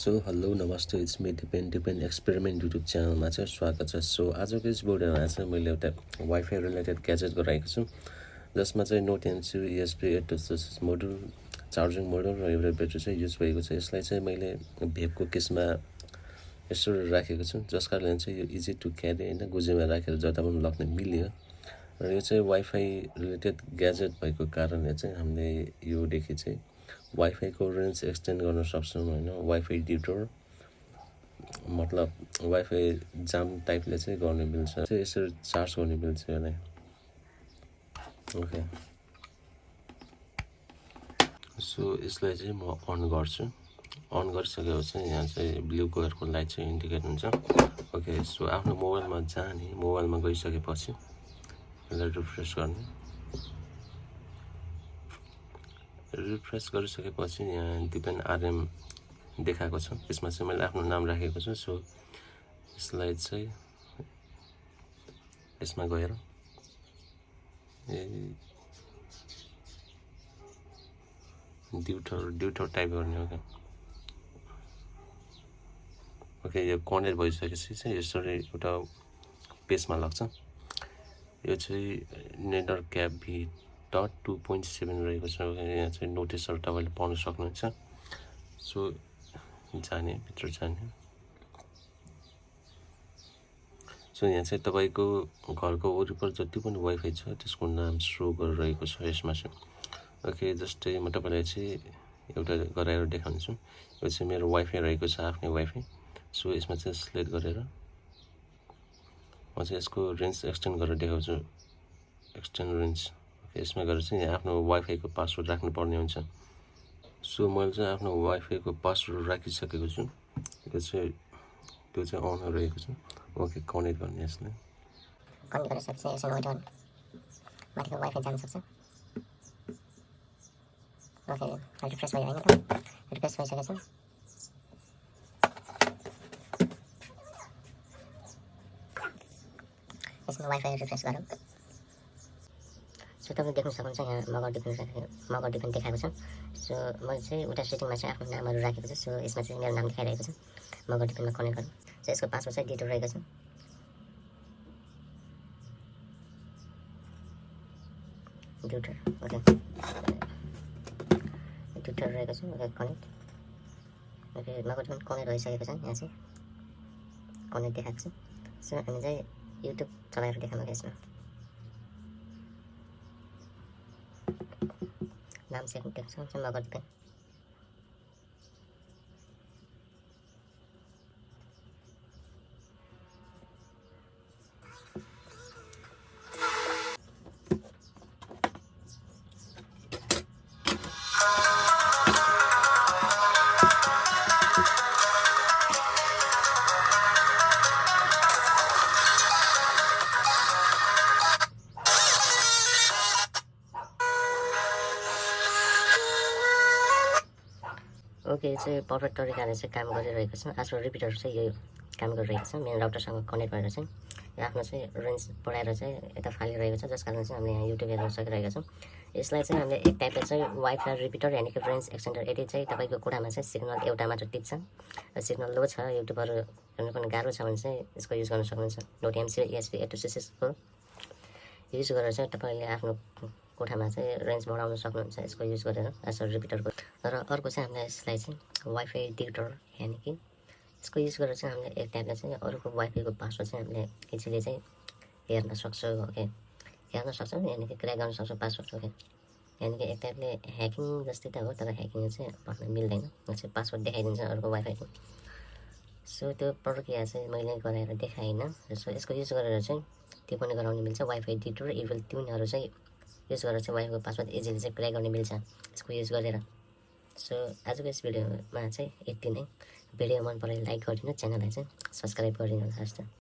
So hello नमस्ते it's me depend experiment YouTube च्यानलमा चाहिँ स्वागत छ। सो आजको यस भिडियोमा चाहिँ मैले एउटा वाइफाई रिलेटेड ग्याजेट गराएको छु, जसमा चाहिँ note MC ESP8266 module, charging module र एउटा ब्याट्री चाहिँ युज भएको छ। यसलाई चाहिँ मैले भेपको केसमा यसरी राखेको छु, जस कारणले चाहिँ यो इजी टु क्यारी होइन, गोजीमा राखेर जता पनि लग्न मिल्यो। र यो चाहिँ वाइफाई रिलेटेड ग्याजेट भएको कारणले चाहिँ हामीले योदेखि चाहिँ वाइफाईको रेन्ज एक्सटेन्ड गर्न सक्छौँ होइन। वाइफाई डिटोर मतलब वाइफाई जाम टाइपले चाहिँ गर्न मिल्छ, चाहिँ यसरी चार्ज गर्न मिल्छ यसलाई। ओके, सो यसलाई चाहिँ म अन गर्छु। अन गरिसकेपछि यहाँ चाहिँ ब्लू कलरको लाइट चाहिँ इन्डिकेट हुन्छ। ओके, सो आफ्नो मोबाइलमा जाने, मोबाइलमा गइसकेपछि यसलाई रिफ्रेस गर्ने। रिफ्रेस गरिसकेपछि यहाँ डिपेन्ड आरएम देखाएको छ, यसमा चाहिँ मैले आफ्नो नाम राखेको छु। सो यसलाई चाहिँ यसमा गएर ड्युटर टाइप गर्ने हो क्या। ओके, यो कनेक्ट भइसकेपछि चाहिँ यसरी एउटा पेजमा लाग्छ। यो चाहिँ नेडर क्याप V.2.7 रहेको छ। यहाँ चाहिँ नोटिसहरू तपाईँले पाउन सक्नुहुन्छ। सो जाने, भित्र जाने। सो यहाँ चाहिँ तपाईँको घरको वरिपरि जति पनि वाइफाई छ त्यसको नाम सो गरिरहेको छ यसमा चाहिँ। ओके, जस्तै म तपाईँलाई चाहिँ एउटा गराएर देखाउँछु। यो चाहिँ मेरो वाइफाई रहेको छ, आफ्नै वाइफाई। सो यसमा चाहिँ सिलेक्ट गरेर म चाहिँ यसको रेन्ज एक्सटेन्ड गरेर देखाउँछु, एक्सटेन्ड रेन्ज। यसमा गएर चाहिँ आफ्नो वाइफाईको पासवर्ड राख्नुपर्ने हुन्छ। सो मैले चाहिँ आफ्नो वाइफाईको पासवर्ड राखिसकेको छु। त्यो चाहिँ अन रहेको छ। ओके, कनेक्ट गर्ने यसलाई। कनेक्ट गरिसकेपछि यसमा एउटा माथिको वाइफाई जान सक्छ। ओके, रिफ्रेस भयो होइन त? रिफ्रेस भइसकेछ। यसमा वाइफाई रिफ्रेस गरौँ। सो तपाईले देख्न सक्नुहुन्छ यहाँ मगर डिपेन्ड देखाएको छ। सो मैले चाहिँ उता सेटिङमा चाहिँ आफ्नो नामहरू राखेको छु। सो यसमा चाहिँ मेरो नाम देखाइरहेको छ। मगर डिपेन्डमा कनेक्ट गरौँ। सो यसको पासवर्ड चाहिँ डिटोर रहेको छ। डिटोर, ओके, डिटोर रहेको छ। Okay, connect. Okay, Magar depend connect भइसकेको छ। यहाँ चाहिँ कनेक्ट देखाएको छ। सो हामी चाहिँ युट्युब चलाएर देखाउँ यसमा। नाम चाहिँ देख्न सक्छ, मगर डिपेन्ड। ओके, चाहिँ पर्फेक्ट तरिकाले चाहिँ काम गरिरहेको छ। आजको रिपिटर चाहिँ यो काम गरिरहेको छ। मेन राउटरसँग कनेक्ट भएर चाहिँ यो आफ्नो चाहिँ रेन्ज बढाएर चाहिँ यता फालिरहेको छ, जस कारण चाहिँ हामीले यहाँ युट्युब हेर्न सकिरहेका छौँ। यसलाई चाहिँ हामीले एक टाइपले चाहिँ वाइफाई रिपिटर यानि कि रेन्ज एक्सटेन्डर। यदि चाहिँ तपाईँको कुरामा चाहिँ सिग्नल एउटा मात्र टिप्छ र सिग्नल लो छ, युट्युबहरू हेर्नु पनि गाह्रो छ भने चाहिँ यसको युज गर्न सक्नुहुन्छ। नोट एमसी ESP8266 को युज गरेर चाहिँ तपाईँले आफ्नो कोठामा चाहिँ रेन्ज बढाउन सक्नुहुन्छ यसको युज गरेर एज अ रिपिटरको। र अर्को चाहिँ हामीले यसलाई चाहिँ वाइफाई डिटोर यानि कि यसको युज गरेर चाहिँ हामीले एक टाइपले चाहिँ अरूको वाइफाईको पासवर्ड चाहिँ हामीले इजिली चाहिँ हेर्न सक्छौँ। ओके, हेर्न सक्छौँ यानि कि क्र्याक गर्न सक्छौँ पासवर्ड। ओके, यानि कि एक टाइपले ह्याकिङ जस्तै त हो, तर ह्याकिङ चाहिँ भन्न मिल्दैन। यो चाहिँ पासवर्ड देखाइदिन्छ अरूको वाइफाईको। सो त्यो प्रक्रिया चाहिँ मैले गराएर देखाइनँ। सो यसको युज गरेर चाहिँ त्यो पनि गराउन मिल्छ। वाइफाई डिटोर इभल ट्युनहरू चाहिँ युज गरेर चाहिँ वाइफाईको पासवर्ड इजिली चाहिँ क्र्याक गर्न मिल्छ यसको युज गरेर। सो आजको यस भिडियोमा चाहिँ यति नै। भिडियो मन परे लाइक गरिदिनु, च्यानललाई चाहिँ सब्सक्राइब गरिदिनु हस् त।